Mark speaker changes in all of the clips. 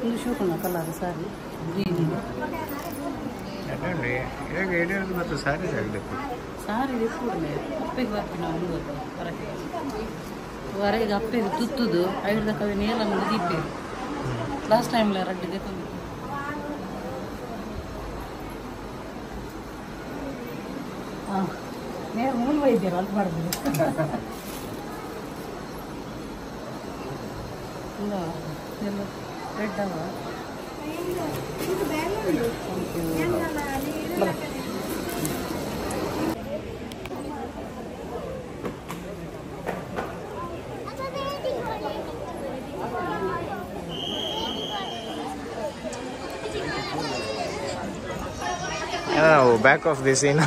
Speaker 1: ಒಂದು ಶೋಕನ ಕಲರ್ ಸಾರಿ ಗ್ರೀನ್
Speaker 2: ಮತ್ತು ಸಾರಿ ಆಗಬೇಕು
Speaker 1: ಸಾರಿ ಕೂಡಲೇ ಅಪ್ಪೆಗೆ ಬರ್ತೀನಿ ನಾವು ಹೊರಗೆ ಹೊರಗೆ ಅಪ್ಪೆಗೆ ತುತ್ತುದು ಐದು ಕವಿ ನೇಲ ದೀಪೆ ಲಾಸ್ಟ್ ಟೈಮ್ ರಡ್ಡು ದೀಪ ಹಾಂ ನೇರ ಮೂಲ ವೈದ್ಯರು ಅಲ್ಲಿ ಮಾಡಿದ್ರು ಇಲ್ಲ ಎಲ್ಲ ರೆಡ್ ಅವ.
Speaker 2: Back of the scene.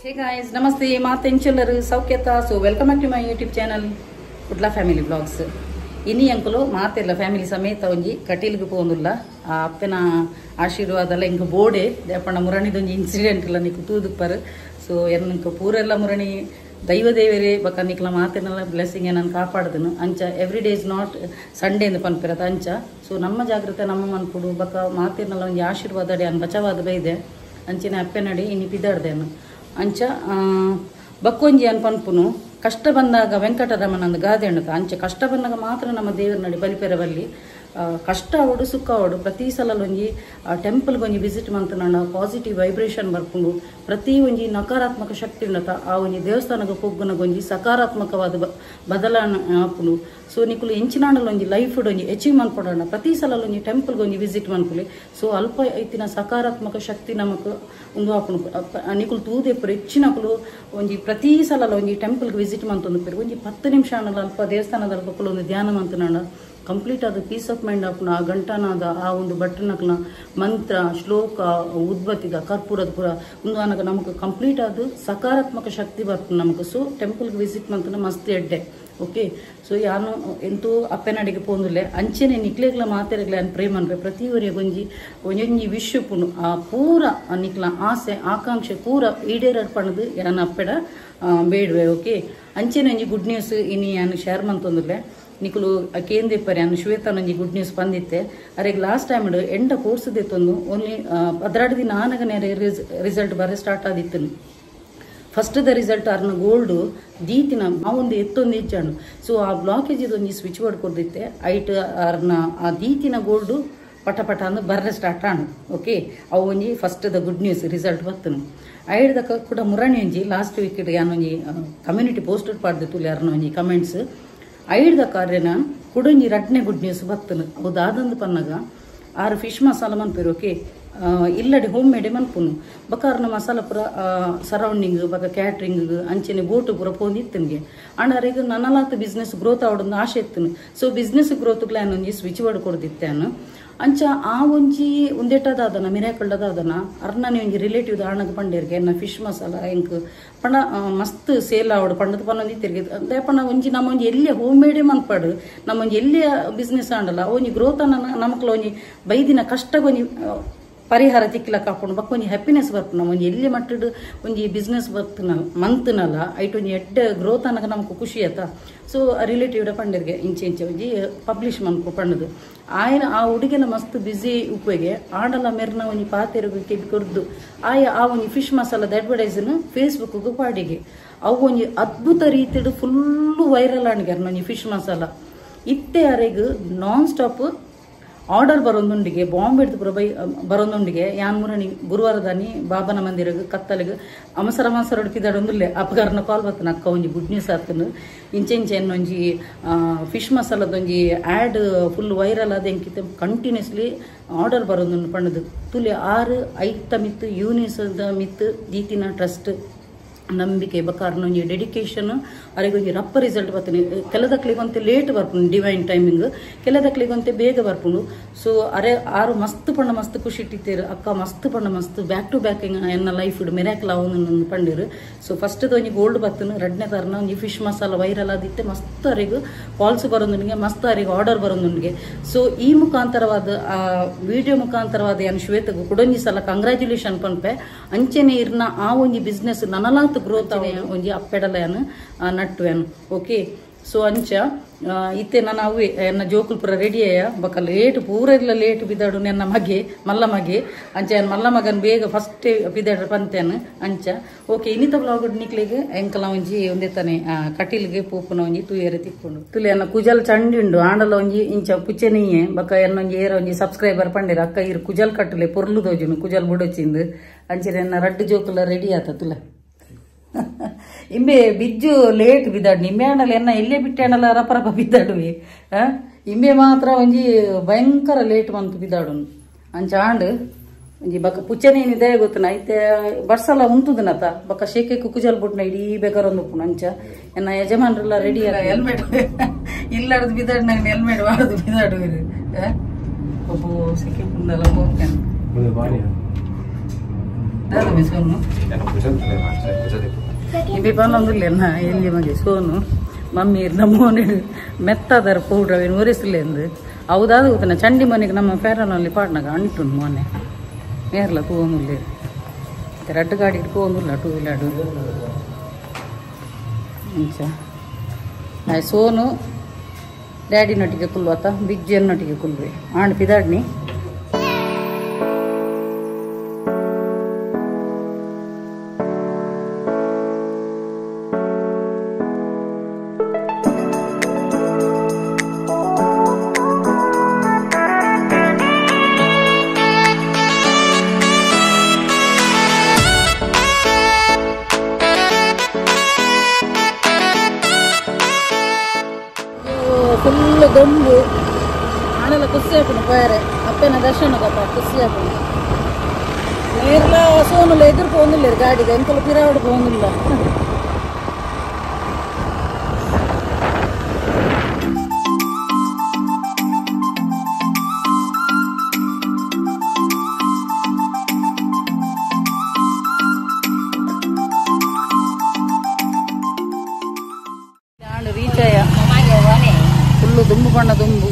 Speaker 1: Hey guys, namaste, ಮಾತೆಂಚುಲ್ಲರು ಸೌಖ್ಯತಾ. So welcome back to my YouTube channel Kudla family blogs. ಇನಿ ಅಂಕಲು ಮಾತೆಲ್ಲ ಫ್ಯಾಮಿಲಿ ಸಮೇತ ಒಂಜಿ ಕಟೀಲ್ಗೆ ಪೋಂದುಲ್ಲ. ಆ ಅಪ್ಪನ ಆಶೀರ್ವಾದ ಎಲ್ಲ ಇಂಕ ಬೋಡೆ ದೇಪಣ್ಣ ಮುರಣಿದೊಂಜಿ ಇನ್ಸಿಡೆಂಟ್ ಇಲ್ಲ ನಿಕ್ಕು ತೂದುಪ್ಪರು. ಸೊ ಎನ್ನಂಕ ಪೂರೆಲ್ಲ ಮುರಣಿ ದೈವ ದೇವರೇ ಬಕ್ಕ ನಿಕ್ಲ ಮಾತೆನೆಲ್ಲ ಬ್ಲೆಸ್ಸಿಂಗ್ ನಾನು ಕಾಪಾಡ್ದನು ಅಂಚ. Every day is not Sunday ಎಂದು ಪನ್ಪಿರತ್ತ ಅಂಚ. ಸೊ ನಮ್ಮ ಜಾಗೃತೆ ನಮ್ಮ ಮನ್ಪುಡು ಬಕ್ಕ ಮಾತೆನೆಲ್ಲ ಒಂಜಿ ಆಶೀರ್ವಾದ ಅಡಿ ಅನ್ ಬಚವಾದ ಬೈದೆ ಅಂಚಿನ ಅಪ್ಪೆನಡಿ ಇನಿ ಪಿದಾಡ್ದೇನು ಅಂಚ. ಬಕ್ಕೊಂಜಿ ಅನ್ ಪನ್ಪುನು ಕಷ್ಟ ಬಂದಾಗ ವೆಂಕಟರಮಣನ ಗಾದೆ ಅಣ್ಣತ ಅಂಚ. ಕಷ್ಟ ಬಂದಾಗ ಮಾತ್ರ ನಮ್ಮ ದೇವರ ನಡಿ ಬಲಿಪೆರ ಬಲ್ಲಿ. ಕಷ್ಟ ಅವಡು ಸುಖ ಅವಡು ಪ್ರತಿ ಸಲ ಒಂಜಿ ಟೆಂಪಲ್ಗೆ ಒಂಜಿ ವಿಸಿಟ್ ಮಂತನ ಪಾಸಿಟಿವ್ ವೈಬ್ರೇಷನ್ ಬರ್ಕೊಂಡು ಪ್ರತಿ ಒಂಜಿ ನಕಾರಾತ್ಮಕ ಶಕ್ತಿ ಉಂಡತ ಆ ಒಂಜಿ ದೇವಸ್ಥಾನಕ್ಕೆ ಪೊಗ್ಗುನಗ ಒಂಜಿ ಸಕಾರಾತ್ಮಕವಾದ ಬದಲಾವಣೆ ಆಪುಂಡು. ಸೊ ನಿಕುಲು ಎಂಚಿನಾಂಡಲ ಒಂಜಿ ಲೈಫ್ ಒಂಜಿ ಅಚೀವ್ ಮನ್ಪೊಡೋಣ ಪ್ರತಿ ಸಲ ಒಂಜಿ ಟೆಂಪಲ್ಗೆ ಒಂಜಿ ವಿಸಿಟ್ ಮನ್ಪುಲಿ. ಸೊ ಅಲ್ಪ ಐತಿನ ಸಕಾರಾತ್ಮಕ ಶಕ್ತಿ ನಮಕ್ ಉಂದು ಆಪುಂಡು. ನಿಕುಲು ತೂದೆಪ್ಪರು ಹೆಚ್ಚಿನಕುಲು ಒಂಜಿ ಪ್ರತಿ ಸಲ ಒಂಜಿ ಟೆಂಪಲ್ಗೆ ವಿಸಿಟ್ ಮಂತೊಂದು ಪೇರು ಒಂಜಿ 10 ನಿಮಿಷ ಆಂಡಲ ಅಲ್ಪ ದೇವಸ್ಥಾನದ ಅಲ್ಪ ಒಂದು ಧ್ಯಾನ ಮಂತನಾಂಡ ಕಂಪ್ಲೀಟ್ ಆದ ಪೀಸ್ ಆಫ್ ಮೈಂಡ್ ಆಪುನ. ಆ ಗಂಟನಾದ ಆ ಒಂದು ಬಟ್ಟನಕ್ನ ಮಂತ್ರ ಶ್ಲೋಕ ಉದ್ಬತ್ತಿದ ಕರ್ಪೂರದ ಪೂರ ಒಂದು ಆನಗ ನಮಕ್ ಕಂಪ್ಲೀಟ್ ಆದ ಸಕಾರಾತ್ಮಕ ಶಕ್ತಿ ಬರ್ತದೆ ನಮಕ್. ಸೊ ಟೆಂಪಲ್ಗೆ ವಿಸಿಟ್ ಮಂತನ ಮಸ್ತ್ ಎಡ್ಡೆ. ಓಕೆ, ಸೊ ಯಾನು ಎಂತೂ ಅಪ್ಪೆನಡಿಗೆ ಪೋಂದುಲ್ಲೆ ಅಂಚೆನೆ ನಿಕ್ಲೆಗ್ಲ ಮಾತೆರೆಗ್ಲ ಅನ್ ಪ್ರೇಮ್ ಅನ್ಪೆ ಪ್ರತಿ ಒರಿಯ ಒಂಜಿ ಒಂಜೊಂಜಿ ವಿಶ್ ಪುಣು ಆ ಪೂರ ನಿಕ್ಲ ಆಸೆ ಆಕಾಂಕ್ಷೆ ಪೂರ ಈಡೇರಡ್ಪಣದು ಯಾನ್ ಅಪ್ಪೆಡ ಬೇಡುವೆ. ಓಕೆ, ಅಂಚೆನೆ ಒಂಜಿ ಗುಡ್ ನ್ಯೂಸ್ ಇನಿ ಯಾನು ಶೇರ್ ಮಂತೊಂದುಲ್ಲೆ. ನಿಕುಲು ಕೇಂದ್ರಿಪ್ಪರೆ ಅನ್ನು ಶ್ವೇತನೊಂಜಿ ಗುಡ್ ನ್ಯೂಸ್ ಬಂದಿತ್ತೆ. ಅರೆಗ್ ಲಾಸ್ಟ್ ಟೈಮ್ ಎಂಡ ಕೋರ್ಸ್ ದೆತ್ತೊಂದು ಓನ್ಲಿ 12 ದಿನ ಆನಗನೆ ರಿಸಲ್ಟ್ ಬರ ಸ್ಟಾರ್ಟ್ ಆದಿತ್ತು. ಫಸ್ಟ್ the result ಅರ್ನ ಗೋಲ್ಡ್ ದೀತಿನ ಆ ಒಂದು ಎತ್ತೊಂದು ಇಜ್ಜಾಂಡು. ಸೊ ಆ ಬ್ಲಾಕೇಜ್ ಇದೊಂಜಿ ಸ್ವಿಚ್ ಬೋರ್ಡ್ ಕೊರ್ದಿತ್ತೆ ಐಟ್ ಅರ್ನ ಆ ದೀತಿನ ಗೋಲ್ಡ್ ಪಟ ಪಟ ಅಂದು ಬರ್ರೆ ಸ್ಟಾರ್ಟ್ ಆಂಡು. ಓಕೆ, ಅವು ಒಂಜಿ first the good news result ಬತ್ತನು. ಐಡ್ದಕ ಕೂಡ ಮುರಣಿ ಒಂಜಿ ಲಾಸ್ಟ್ ವೀಕ್ ಯಾನೊಂಜಿ ಕಮ್ಯುನಿಟಿ ಪೋಸ್ಟರ್ ಪಾಡ್ದಿತ್ತು ಯಾರನ್ನ ಒಂಜಿ ಕಮೆಂಟ್ಸ್ ಐಡ್ದ ಕಾರ್ಯನ ಕುಡೊಂಜಿ ರಡ್ನೆ ಗುಡ್ ನ್ಯೂಸ್ ಬತ್ತನು. ಅವು ದಾದಂದು ಪನ್ನಗ ಆರು ಫಿಶ್ ಮಸಾಲ ಮನ್ಪೇರು ಓಕೆ ಇಲ್ಲಡೆ ಹೋಮ್ ಮೇಡೆ ಮನ್ಪುನು ಬಕಾರ್ನ ಮಸಾಲ ಪೂರ ಸರೌಂಡಿಂಗ್ ಬಕ ಕ್ಯಾಟ್ರಿಂಗ್ ಅಂಚನೆ ಬೋಟು ಪೂರ ಪೋಂದಿತ್ತನ್ಗೆ ಅಂಡ್ ಅರೆಗ್ ನನಲಾತ್ ಬಿಸ್ನೆಸ್ ಗ್ರೋತ್ ಆವಡೊಂದು ಆಶೆ ಇತ್ತನು ಸೊ ಬಿಸ್ನೆಸ್ ಗ್ರೋತ್ ಪ್ಲಾನ್ ಒಂಜಿ ಸ್ವಿಚ್ ಬೋರ್ಡ್ ಕೊಡ್ದಿತ್ತಾನು ಅಂಚ ಆ ಒಂಜಿ ಉಂದೆಟದಾದನ ಮಿರಾಕಲ್ಡದಾದನ ಅರ್ನನೆ ಒಂಜಿ ರಿಲೇಟಿವ್ ಆಣಗ ಪಂಡೇರ್ಗೆ ಎನ್ನ ಫಿಶ್ ಮಸಾಲ ಎಂಕ್ ಪಂಡ ಮಸ್ತ್ ಸೇಲ್ ಆವಡು ಪಂಡದ ಪನ್ನೊಂದು ತಿರ್ಗಿ ಪಂಡ ಒಂಜಿ ನಮ್ಮ ಒಂಜಿ ಎಲ್ಲಿಯ ಹೋಮ್ ಮೇಡೆ ಮನ್ಪಾಡು ನಮ್ಮ ಒಂಜಿ ಎಲ್ಲಿಯ ಬಿಸ್ನೆಸ್ ಆಂಡಲ್ಲ ಒಂಜಿ ಗ್ರೋತ್ ಅನ್ನ ನಮಕ್ಲ ಒಂಜಿ ಬೈದಿನ ಕಷ್ಟಗೊಂಜಿ ಪರಿಹಾರ ತಿಕ್ಕಿಲ ಕಾಪುಂಡು ಬೊಕ್ಕ ಒಂಜಿ ಹ್ಯಾಪಿನೆಸ್ ಬರ್ಪುಂಡು ಒಂಜಿ ಎಲ್ಲಿ ಮಟ್ಟಡ್ ಒಂಜಿ ಬಿಸ್ನೆಸ್ ಬರ್ತನ ಮಂತ್ನಲ್ಲ ಐಟ್ ಒಂಜಿ ಎಡ್ಡೆ ಗ್ರೋತ್ ಅನ್ನಕ ನಮಕ್ ಖುಷಿ ಆತ ಸೊ ರಿಲೇಟಿವ್ ಪಂಡರ್ಗೆ ಇಂಚೆ ಇಂಚೆ ಒಂಜಿ ಪಬ್ಲಿಷ್ ಮನ್ಪು ಪಂಡದು ಆಯನ ಆ ಹುಡುಗೆಲ್ಲ ಮಸ್ತ್ ಬ್ಯುಸಿ ಉಪ್ಪುಗೆ ಆಂಡಲ ಮೆರ್ನ ಒಂಜಿ ಪಾತೆರುಗು ಕೆಬಿ ಕೊರ್ದು ಆಯ ಆ ಒಂಜಿ ಫಿಶ್ ಮಸಾಲದ ಅಡ್ವರ್ಟೈಸ್ನ್ ಫೇಸ್ಬುಕ್ ಪಾಡಿಗೆ ಅವು ಒಂಜಿ ಅದ್ಭುತ ರೀತಿಡ್ ಫುಲ್ಲು ವೈರಲ್ ಆಂಡ್ಗೆ ಒಂಜಿ ಫಿಶ್ ಮಸಾಲ ಇತ್ತೆ ಅರೆಗ್ ನಾನ್ ಸ್ಟಾಪ್ ಆರ್ಡರ್ ಬರೋದುಂಡಿಗೆ ಬಾಂಬೆ ಪೂರ ಬೈ ಬರೋದುಂಡಿಗೆ ಯಾನ್ ಮುರಣಿ ಗುರುವಾರದಾನಿ ಬಾಬನ ಮಂದಿರಗ್ ಕತ್ತಲಿಗೆ ಅವಸರ ಅವಸರ ಪಿದಾಡೊಂದುಲ್ಲೆ ಅಪಗಾರನ ಕಾಲ್ ಬರ್ತನ ಅಕ್ಕ ಒಂಜಿ ಗುಡ್ ನ್ಯೂಸ್ ಆತನು ಇಂಚೆ ಇಂಚೆ ಒಂಜಿ ಫಿಶ್ ಮಸಾಲದೊಂಜಿ ಆ್ಯಡ್ ಫುಲ್ ವೈರಲ್ ಆದ ಎಂಕಿತ ಕಂಟಿನ್ಯೂಸ್ಲಿ ಆರ್ಡರ್ ಬರೋದುಂಡು ಪಂಡದು ತುಲೆ ಆರು ಐತ ಮಿತ್ತು ಯೂನಿಸದ ಮಿತ್ತು ದೀತಿನ ಟ್ರಸ್ಟ್ ನಂಬಿಕೆ ಬಕಾರ್ನ ಒಂಜಿ ಡೆಡಿಕೇಶನ್ ಅರೆಗೊಂಜಿ ರಪ್ಪ ರಿಸಲ್ಟ್ ಬರ್ತನೆ ಕೆಲದಕ್ಲಿಗೊಂತೆ ಲೇಟ್ ಬರ್ಪುಂಡು ಡಿವೈನ್ ಟೈಮಿಂಗ್ ಕೆಲದಕ್ಲಿಗೊಂತೆ ಬೇಗ ಬರ್ಪುಂಡು ಸೊ ಅರೆ ಆರು ಮಸ್ತ್ ಪಂಡ ಮಸ್ತ್ ಖುಷಿ ಇಟ್ಟಿತ್ತೇರು ಅಕ್ಕ ಮಸ್ತ್ ಪಂಡ ಮಸ್ತ್ ಬ್ಯಾಕ್ ಟು ಬ್ಯಾಕ್ ಎನ್ನ ಲೈಫ್ ಮಿರಾಕಲ್ ಆವೊಂದು ಪಂಡಿರು ಸೊ ಫಸ್ಟ್ ಒಂಜಿ ಗೋಲ್ಡ್ ಬರ್ತನು ರಡ್ನೇ ತರನ ಒಂಜಿ ಫಿಶ್ ಮಸಾಲ ವೈರಲ್ ಆದಿತ್ತೆ ಮಸ್ತ್ ಅರೆಗ್ ಕಾಲ್ಸ್ ಬರೋದುಂಡಿಗೆ ಮಸ್ತ್ ಅರೆಗ್ ಆರ್ಡರ್ ಬರೋದುಂಡಿಗೆ ಸೊ ಈ ಮುಖಾಂತರವಾದ ವಿಡಿಯೋ ಮುಖಾಂತರವಾದ ಏನು ಶ್ವೇತಗು ಕುಡೊಂಜಿ ಸಲ ಕಂಗ್ರ್ಯಾಚುಲೇಷನ್ ಪನ್ಪೆ ಅಂಚೆನೆ ಇರ್ನ ಆ ಒಂಜಿ ಬಿಸ್ನೆಸ್ ನನಲಾತ್ ಗ್ರೋತ್ ಒಂಜಿ ಅಪ್ಪೆಡಲನು ನಟ್ಟುವೆನು ಓಕೆ ಸೊ ಅಂಚ ಇತ್ತೆ ನಾನು ಅವೇ ಎನ್ನ ಜೋಕುಲ್ ಪೂರ ರೆಡಿ ಆಯ ಬೊಕ ಲೇಟ್ ಪೂರ ಇಲ್ಲ ಲೇಟ್ ಬಿದಾಡು ನೆನ್ನ ಮಗೆ ಮಲ್ಲ ಮಗೆ ಅಂಚ ಮಲ್ಲ ಮಗನ್ ಬೇಗ ಫಸ್ಟ್ ಬಿದಾಡ್ರ ಪಂತೇನು ಅಂಚ ಓಕೆ ಇನ್ನಿತ ಬ್ಲಾಗ್ ನಿಕ್ಲಿಗೆ ಎಂಕಲ ಒಂಜಿ ಒಂದೇ ತಾನೆ ಕಟೀಲ್ಗೆ ಪೋಪುನ ಒಂಜಿ ತೂಯರೆ ತಿಕ್ಕೊಂಡು ತುಲೆ ಎನ್ನ ಕುಜಲ್ ಚಂಡಿ ಉಂಡು ಆಂಡಲ ಒಂಜಿ ಇಂಚ ಪುಚ್ಚೆನಿಯೇ ಬೊಕ ಎನ್ನೊಂಜಿ ಏರ ಒಂಜಿ ಸಬ್ಸ್ಕ್ರೈಬರ್ ಪಂಡಿರ ಅಕ್ಕ ಇರು ಕುಜಲ್ ಕಟ್ಟಲೆ ಪೊರ್ಲು ದೋಜುನು ಕುಜಲ್ ಬುಡೊಚ್ಚಿಂದು ಅಂಚೆ ಎನ್ನ ರಡ್ಡು ಜೋಕುಲ ರೆಡಿ ಆತ ತುಲೆ ಇಂಬೆ ಬಿಜ್ಜು ಲೇಟ್ ಬಿದ್ದಾಡು ನಿಂಬೆ ಹಣ್ಣಲ್ಲ ಎನ್ನ ಎಲ್ಲೇ ಬಿಟ್ಟೆ ಹಣ್ಣಲ್ಲ ರಪ ರಪ ಬಿದ್ದಾಡುವೆ ಇಂಬೆ ಮಾತ್ರ ಒಂಜಿ ಭಯಂಕರ ಲೇಟ್ ಬಂತು ಬಿದ್ದಾಡು ಅಂಚ ಆಂಡ್ ಒಂಜಿ ಬಕ್ಕ ಪುಚ್ಚನೇನಿದೆ ಗೊತ್ತನ ಐತೆ ಬರ್ಸಲ ಉಂಟುದನತ ಬಕ್ಕ ಶೇಕೆ ಕುಜಲ್ ಬುಟ್ನ ಇಡೀ ಬೇಕಾರೊಂದು ಉಪ್ಪುನ ಅಂಚ ಎನ್ನ ಯಜಮಾನ್ರೆಲ್ಲ ರೆಡಿ ಹೆಲ್ಮೆಟ್ ಇಲ್ಲಾಡ್ದು ಬಿದ್ದಾಡು ನಂಗೆ ಹೆಲ್ಮೆಟ್ ವಾಡದು ಬಿದ್ದಾಡು ಒಬ್ಬ ಸೆಕೆ ಪುಂದಲ್ಲ ಹೋಗ್ತೇನೆ ಸೋನು ಇಂಬೆ ಪನ್ನೊಂದುಲ್ಲೆನ್ನ ಎಲ್ಲಿ ಮಗೆ ಸೋನು ಮಮ್ಮಿ ನಮ್ಮ ಮೆತ್ತದರ ಪೌಡ್ರ್ ಅವೇನು ಒರೆಸಲೆಂದು ಹೌದಾದ ಗೊತ್ತನ ಚಂಡಿ ಮನೆಗೆ ನಮ್ಮ ಫೇರನಲ್ಲಿ ಪಾಡ್ನಾಗ ಅಂಟುಂಡು ಮೊನ್ನೆ ನೇರ್ಲ ತೂವೊಂದುಲ್ಲೇರು ರಡ್ಡು ಗಾಡಿ ಪೋವೊಂದುಲ್ಲ ಟೂ ವೀಲರ್ ಅಂಚ ಆಯ್ ಸೋನು ಡ್ಯಾಡಿನೊಟ್ಟಿಗೆ ಕುಲ್ವತ್ತ ಬಿಜ್ಜನ್ನೊಟ್ಟಿಗೆ ಕುಲ್ವೆ ಆಂಡ್ ಪಿದಾಡ್ನಿ ಫುಲ್ ದೊಂಬು ಆಣೆಲ್ಲ ಖುಷಿ ಆಪುಂಡು ಪೋಯರೆ ಅಪ್ಪೆನ ದರ್ಶನದಪ್ಪ ಖುಷಿ ಆಪುಂಡು ನೀರ್ಲ ಸೋನುಲ ಎದುರು ಪೋಂದಿಲ್ಲ ಗಾಡಿಗೆ ಎಂಕುಲು ಪಿರಾವಡು ಪೋಂದಿಲ್ಲ ರೀಚ್ ಆಯ ಫುಲ್ಲು ದುಂಬು ಬಣ್ಣ ದುಂಬು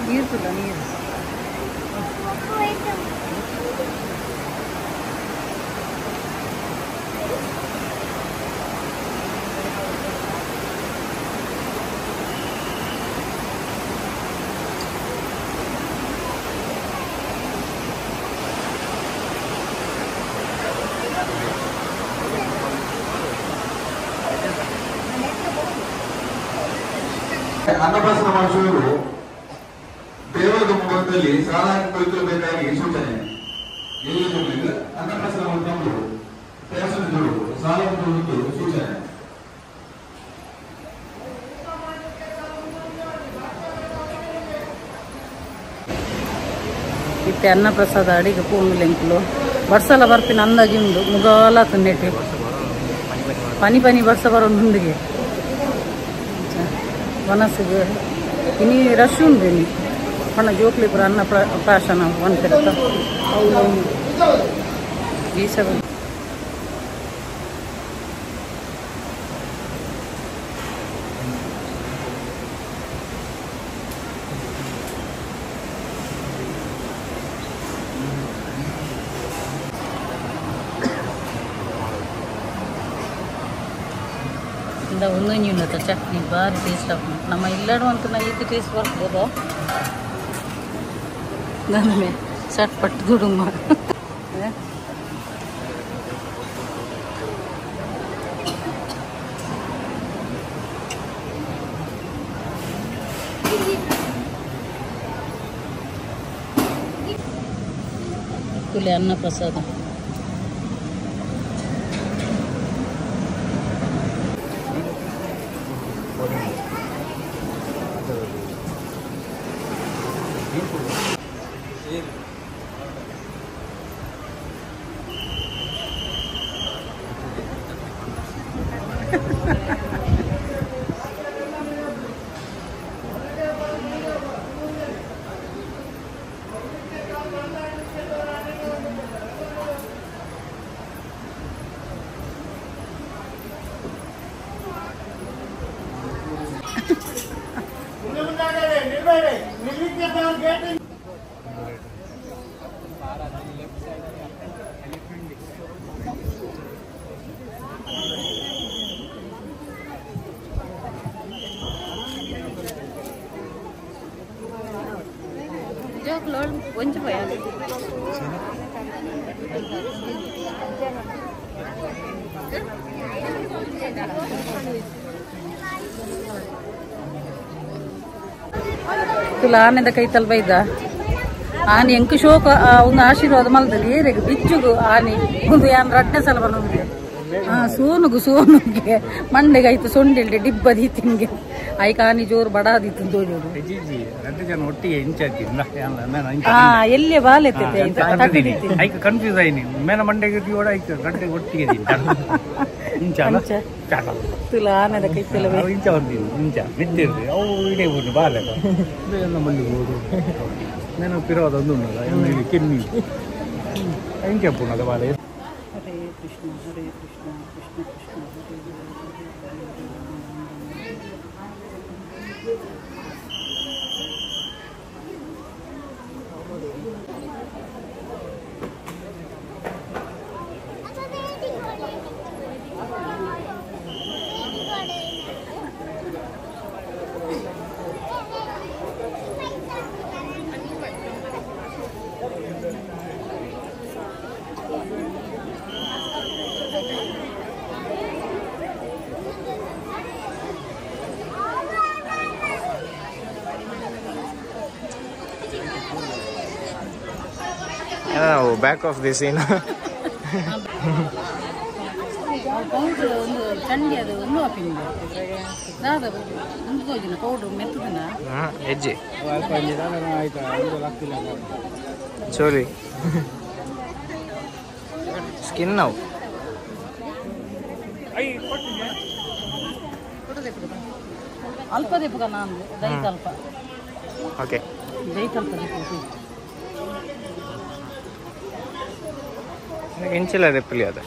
Speaker 1: ನೀರು ನೀರು
Speaker 3: ಅನ್ನಪ್ರಾಸನ ಮಾಡಿಸುವವರು ದೇವರದ ಮುಖದಲ್ಲಿ ಸಾಲಾಗಿ ಕುಳಿತಿರಬೇಕಾಗಿ ಸೂಚನೆ. ಎಲ್ಲ ಅನ್ನಪ್ರಾಸನ ಮಾಡಿದವರು ದೇವಸ್ಥಾನದವರು ಸಾಲಾಗಿ ಕುಳಿತು ಸೂಚನೆ.
Speaker 1: ಇತ್ತೆ ಅನ್ನಪ್ರಸಾದ ಅಡಿಗೆ ಪೂಂಗುಲೆಂಕುಲು ಬರ್ಸಲ ಬರ್ಪಿನ ಅಂದಾಜಿ ಉಂಡು ಮುಗಾಲ ತಿನ್ನೆಟ್ಟಿ ಪನಿ ಪನಿ ಬರ್ಸ ಬರೋಂದುಂಡಿಗೆ ಮನಸ್ಸಿಗೆ ಇನಿ ರಶ್ ಉಂಡು ಇನಿ ಪಣ್ಣ ಜೋಕ್ಲಿ ಪೂರ ಅನ್ನ ಪ್ರಾಶನ ಒಂತಿರತ್ತ ಬೀಸ ಒಂದೊಂದು ಉಂಡತ್ತ ಚಟ್ನಿ ಭಾರಿ ಟೇಸ್ಟ್ ಆಗ್ತದೆ. ನಮ್ಮ ಇಲ್ಲಡು ಅಂತ ನಾ ಈತ ಟೇಸ್ಟ್ ಬರ್ತದ ನನ್ನ ಸಟ್ ಪಟ್ಟು ದುಡುಮ್ಮ. ಕುಲೆ ಅನ್ನ ಪ್ರಸಾದ. ಆನೆದ ಕೈ ತಲ್ಪ ಇದ್ದ ಆನೆ ಎಂಕ್ ಶೋಕ ಒಂದು ಆಶೀರ್ವಾದ ಮಲ್ದಲ್ಲಿ ಏರೆಗ್ ಬಿಚ್ಚುಗು ಆನೆ ಒಂದು ಯಾನ್ ರಡ್ಡೆ ಸಲ ಬಂದಿದೆ. ಹಾ ಸೋನುಗು ಸೋನುಗೆ ಮಂಡೆಗೆ ಆಯ್ತು ಸೊಂಡಿಲ್ಡೆ ಡಿಬ್ಬದಿ ತಿಂಗೆ ಐಕಾನಿ ಜೋರು ಬಡಾದಿತ್ತು ತೋಜೋಡು
Speaker 4: ಜಿ ರಡ್ಡು ಜನ ಒಟ್ಟಿಗೆ ಇಂಚಾತಿಲ್ಲ
Speaker 1: ಎಲ್ಲಿ ಬಾಲೆ
Speaker 4: ಐಕ್ ಕನ್ಫ್ಯೂಸ್ ಆಯ್ನಿ ಮೇನ ಮಂಡೆಗೆ ಓಡ ಐಕ್ ರಡ್ಡೆ ಒಟ್ಟಿಗೆ ಇಂಚ
Speaker 1: ತುಲ ಆನದ ಕೈತಲ
Speaker 4: ಇಂಚ ಹೊಂದಿದ್ದು ಇಂಚ ಮಿತ್ತಿರ್ದು ಅವು ಇಡೇ ಊರು ಬಾಲೆ ಮಲ್ಲಿ ಊರು నేను పిరవదు ఉన్నదా కిడ్నీ ఏం చెప్పున్నది వాళ్ళ.
Speaker 1: Hare Krishna Hare Krishna Krishna Krishna Hare
Speaker 2: back of the scene.
Speaker 1: Powder ಒಂದು ಚಂಡಿ ಅದು ಒಂದು ಹಾಪಿಂದ ದಾದ ಒಂದು ತೋಜಿನ ಪೌಡ್ರ್ ಮೆತ್ತದಿನ
Speaker 2: ಹೆಜ್ಜೆ ಸೋರಿ ಸ್ಕಿನ್ ನಾವು
Speaker 1: ಅಲ್ಪ ದೀಪಕ ನಾನು ದೈತ ಅಲ್ಪ
Speaker 2: ಓಕೆ
Speaker 1: ದೈತ ಅಲ್ಪ ದೀಪ
Speaker 2: ಇಂಚಿಲ್ಲ ರೆಪ್ಪಲಿ ಅದ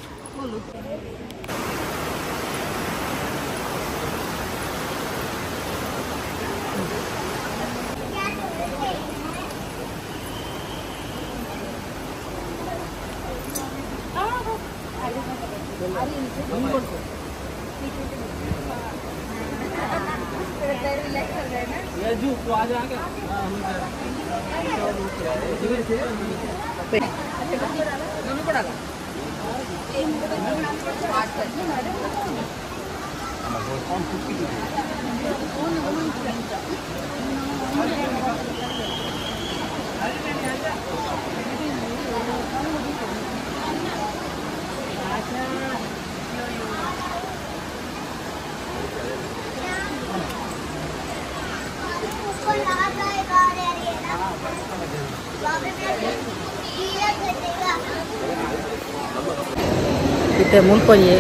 Speaker 1: ಇತ್ತೆ ಮುಲ್ಪ ಒಂಜಿ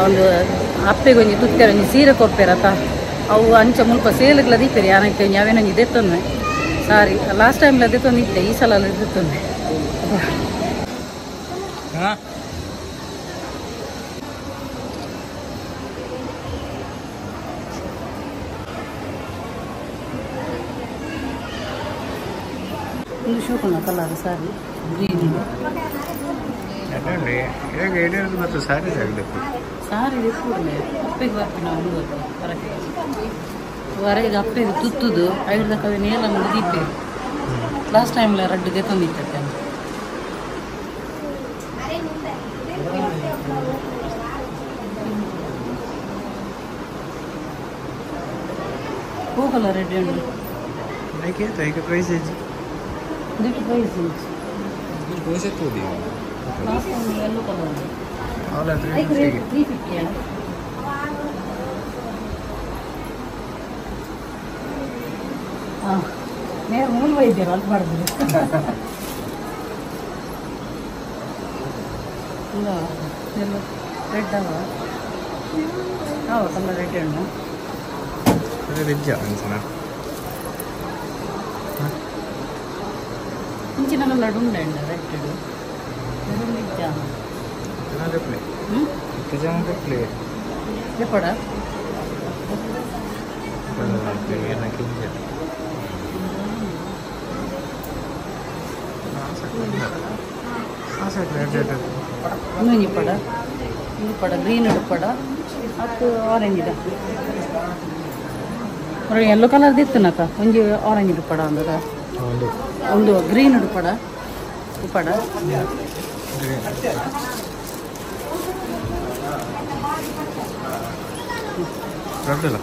Speaker 1: ಒಂದು ಅಪ್ಪೆಗೆ ಒಂಜಿ ತುತ್ತೆರ ಒಂಜಿ ಸೀರೆ ಕೊರ್ಪೇರತ ಅವು ಅಂಚ ಮುಲ್ಪ ಸೇಲುಗ್ಲ ದೀಪೇರಿ ಯಾನೈತೆ ಒಂಜಿ ಅವೇನೊಂಜಿ ದೆತ್ತೊಂದು ಸಾರಿ ಲಾಸ್ಟ್ ಟೈಮ್ಲ ದೆತ್ತೊಂದು ಇತ್ತೆ ಈ ಸಲ ದೆತ್ತೊಂದು. ಒಂದು ಶೋಕುನ ಕಲರ್ ಸಾರಿ ಗ್ರೀನ್
Speaker 2: ಮತ್ತು ಸಾರಿ ಆಗಬೇಕು
Speaker 1: ಸಾರಿ ಕೂಡಲೇ ಅಪ್ಪೆಗೆ ಬರ್ತೀನಿ ನಾವು ಹೊರಗೆ ಹೊರಗೆ ಅಪ್ಪೆಗೆ ತುತ್ತುದು ಐದು ಕವಿ ನೇರ ದೀಪೆ ಲಾಸ್ಟ್ ಟೈಮ್ ರಡ್ಡು ತಂದಿತ್ತೆ ಹೋಗಲ್ಲ ರೆಡ್ಡಿ ಉಂಟು
Speaker 2: price
Speaker 1: price last time yellow colour 350. ನೇರ ಮೂಲ ವೈದ್ಯರು ಅಲ್ಲಿ ಮಾಡಿದ್ರು ಇಲ್ಲ ರೆಡ್ ಅವ ಅವ ಕಲರ್ ರೆಡ್ ಹಣ್ಣು
Speaker 2: ವೆಜ್ ಅನ್ಸನ
Speaker 1: ಇಂಚಿನ ಕಲರ್ ಉಂಡೆ ರೆಡ್ ವೆಜ್ ಎಪ್ಪಡ ಇನ್ನೊಂಜಿ ಪಡ ಇದು ಪಡ ಗ್ರೀನ್ ಪಡ ಅದು ಆರೆಂಜ್ ಇಡ ಎಲ್ಲೋ ಕಲರ್ ದಿತ್ತನಕ ಒಂಜಿ ಆರೆಂಜ್ ಪಡ ಅಂದದ ಒಂದು ಗ್ರೀನ್ ಪಡ ಪಡ
Speaker 2: ರಡ್ಡಲ್ಲ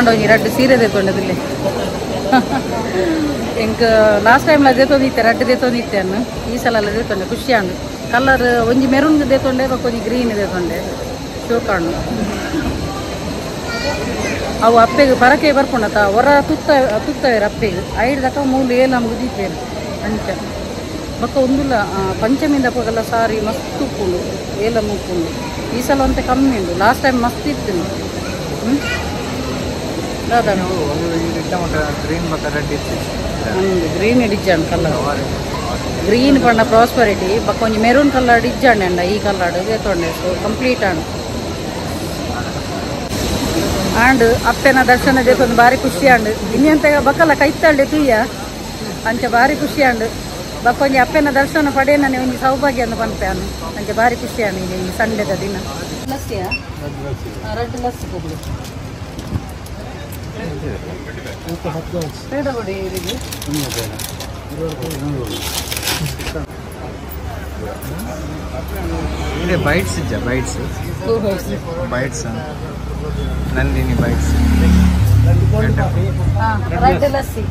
Speaker 1: ಆಂಡೋಂಜಿ ರಡ್ಡ್ ಸೀರೆ ದೇತೊಂಡದಿಲ್ಲೆ ಎಂಕ್ ಲಾಸ್ಟ್ ಟೈಮ್ ಲ ದೇತೊಂದಿತ್ತೆ ರಡ್ಡ್ ದೇತೊಂದಿತ್ತೆ ಅನ್ನು ಈ ಸಲ ಲ ದೇತೊಂಡೆ ಖುಷಿ ಆಂಡ್ ಕಲರ್ ಒಂಜಿ ಮೆರೂನ್ ದೇತೊಂಡೆ ಬೊಕ್ಕ ಒಂಜಿ ಗ್ರೀನ್ ದೇತೊಂಡೆ ಶೋಕಾಂಡು ಅವು ಅಪ್ಪೆಗೆ ಪರಕೆ ಬರ್ಪುಂಡತ ಹೊರ ತುತ್ತ ತುತ್ತವೇರು ಅಪ್ಪೆಗೆ ಐಡ್ದಕ ಮೂಲು ಏಲ್ ಮುಗಿದೀಪೇರು ಅಂಚ ಬೊಕ್ಕ ಒಂದುಲ ಪಂಚಮಿಂದ ಪೋಗಲ್ಲ ಸಾರಿ ಮಸ್ತ್ ಉಪ್ಪುಂಡು ಏಲಂ ಉಪ್ಪುಂಡು ಈ ಸಲ ಒಂತೆ ಕಮ್ಮಿ ಉಂಡು ಲಾಸ್ಟ್ ಟೈಮ್ ಮಸ್ತ್ ಇತ್ತು ದಾದಾ ಗ್ರೀನ್ ಇಜ್ಜಾಂಡ್ ಕಲರ್ ಗ್ರೀನ್ ಪಂಡ ಪ್ರಾಸ್ಪರಿಟಿ ಬೊಕ್ಕ ಒಂಜಿ ಮೆರೂನ್ ಕಲರ್ ಇಜ್ಜಾಂಡ್ ಅಂಡ ಈ ಕಲರ್ ದೇತೊಂಡೆ ಸೊ ಕಂಪ್ಲೀಟ್ ಆಂಡ್ ಆಂಡ್ ಅಪ್ಪೆನ ದರ್ಶನ ದೇತೊಂದು ಬಾರಿ ಖುಷಿ ಆಂಡ್ ಇನ್ನೆಂತ ಬಕ್ಕಲ ಕೈತಾಳ್ಡೆ ತೂಯ ಅಂಚ ಬಾರಿ ಖುಷಿ ಆಂಡ್ ಬಕ್ಕೊಂಜಿ ಅಪ್ಪೆನ ದರ್ಶನ ಪಡೆಯನೇ ಒಂಜಿ ಸೌಭಾಗ್ಯ ಅಂದ್ ಪನ್ಪೆ ಅನ್ನು ಅಂಚ ಬಾರಿ ಖುಷಿ ಆಂಡ್ ಈ ಸಂಡೆದ ದಿನ ಲಸ್ಸಿಯಾ ರಡ್ಡ್ ಲಸ್ಸಿ ಕೊಡ್ಲಿ ಪೇಡ ಕೊಡಿ ಇವರಿಗೆ
Speaker 2: ಇದೆ ಬೈಟ್ಸ್ ಇಜ್ಜ ಬೈಟ್ಸ್ ಬೈಟ್ಸ್ ನಂದಿನಿ ಬೈಟ್ಸ್
Speaker 1: ರಡ್ಡ್ ಲಸ್ಸಿ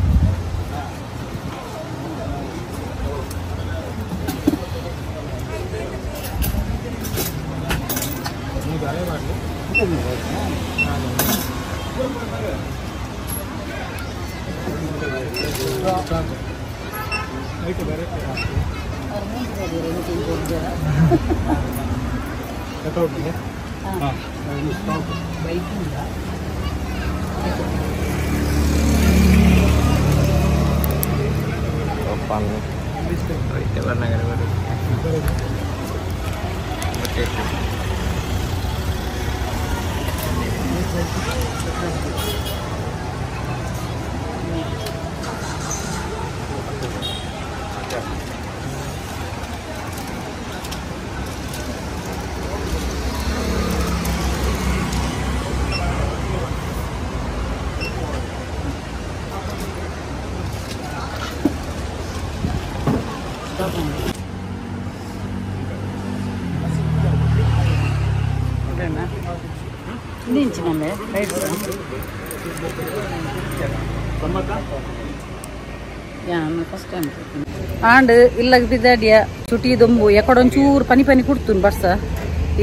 Speaker 1: ಆಂಡ್ ಇಲ್ಲಗ್ ಬಿದ್ದಾಡಿಯ ಚುಟಿ ದೊಂಬು ಎಕಡೊಂಚೂರು ಪನಿ ಪನಿ ಕುಡ್ತುನ್ ಬರ್ಸ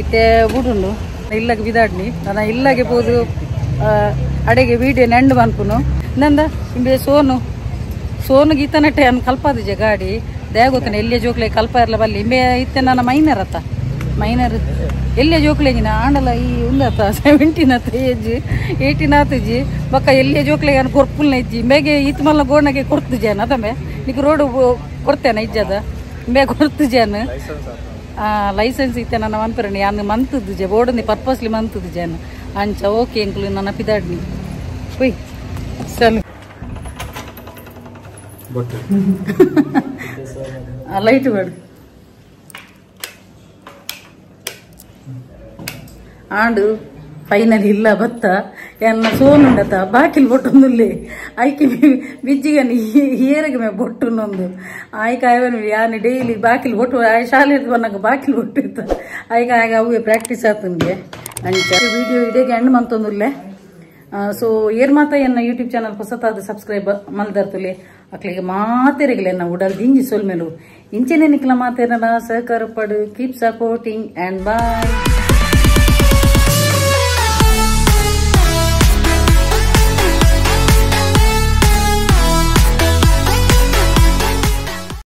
Speaker 1: ಇತ್ತೆ ಬುಡುಂಡು ಇಲ್ಲಗ್ ಬಿದಾಡ್ನಿ ನನ್ನ ಇಲ್ಲಗೆ ಪೋದು ಅಡೆಗೆ ವೀಡಿಯೋ ನೆಂಡು ಮನ್ಪುನು ನಂದ ಇಂಬೆ ಸೋನು ಸೋನು ಗೀತನಟ್ಟೆ ಅನ್ ಕಲ್ಪಾದಿಜೆ ಗಾಡಿ ದಯಗೋತನೆ ಎಲ್ಲಿಯ ಜೋಕ್ಲೆ ಕಲ್ಪ ಇರಲ ಬಲ್ಲಿ ಇಂಬೆ ಇತ್ತೆ ನನ್ನ ಮೈನರ್ ಅತ್ತ ಮೈನರ್ ಎಲ್ಲಿಯ ಜೋಕ್ಲೆಗಿನ ಆಂಡಲ ಈ ಉಂದತ್ತ 17 ಆತ ಏಜ್ 18 ಆತುಜಿ ಬೊಕ್ಕ ಎಲ್ಲಿಯ ಜೋಕ್ಲೆಗೆ ಅನ್ ಕೊರ್ಪುಲ್ನ ಇಜ್ಜಿ ಇಂಬೆಗೆ ಈತ್ ಮಲ್ಲ ಗೋಣಗೆ ಕೊರ್ತು ಜನ ಅದಮ್ಮೆ ನಿಕ್ ರೋಡ್ ಕೊರ್ತೇನೆ ಇಜ್ಜದ ಇಂಬೆ ಕೊರ್ತು ಜನ ಲೈಸೆನ್ಸ್ ಇತ್ತೆ ನನ್ನ ಮನ್ಪರಣಿ ಅನ್ ಮಂತುದು ಬೋರ್ಡ್ ಪರ್ಪಸ್ಲಿ ಮಂತುದು ಜನ ಅಂಚ ಓಕೆ ಎಂಕುಲು ನನ್ನ ಪಿದಾಡ್ನಿ ಪೊಯ್ ಚಲು ಲೈಟ್ ಬೇಡ ಆಂಡು ಫೈನಲ್ ಇಲ್ಲ ಬತ್ತ ಎನ್ನ ಸೋನುಂಡತ ಬಾಕಿಲ್ ಬೊಟ್ಟೊಂದುಲ್ಲೆ ಐಕೆ ಬಿಜ್ಜಿಗನ್ ಏರಗೆ ಮೇ ಬೊಟ್ಟುನೊಂದು ಆಯ್ಕ ಆಯ್ವನು ಯಾನ್ ಡೈಲಿ ಬಾಕಿಲ್ ಬೊಟ್ಟು ಆಯ್ ಶಾಲೆ ಬನ್ನಾಗ ಬಾಕಿಲ್ ಬೊಟ್ಟು ಇತ್ತ ಆಯ್ಕ ಆಗ ಅವೇ ಪ್ರಾಕ್ಟೀಸ್ ಆತನ್ಗೆ ಅಂಚ ವಿಡಿಯೋ ಇಡೀ ಎಂಡ್ ಮಂತೊಂದುಲ್ಲೆ ಸೊ ಏರ್ ಮಾತ ಎನ್ನ ಯೂಟ್ಯೂಬ್ ಚಾನಲ್ ಹೊಸತಾದ ಸಬ್ಸ್ಕ್ರೈಬ್ ಮಲ್ದರ್ತುಲೆ ಅಕ್ಲಿಗೆ ಮಾತೆರೆಗಲೆ ಎನ್ನ ಉಡಲ್ ದಿಂಜಿ ಸೊಲ್ಮೆಲು ಇಂಚೆನೆ ನಿಕ್ಲ ಮಾತೇರನ ಸಹಕಾರ ಪಡು ಕೀಪ್ ಸಪೋರ್ಟಿಂಗ್ ಅಂಡ್ ಬಾಯ್.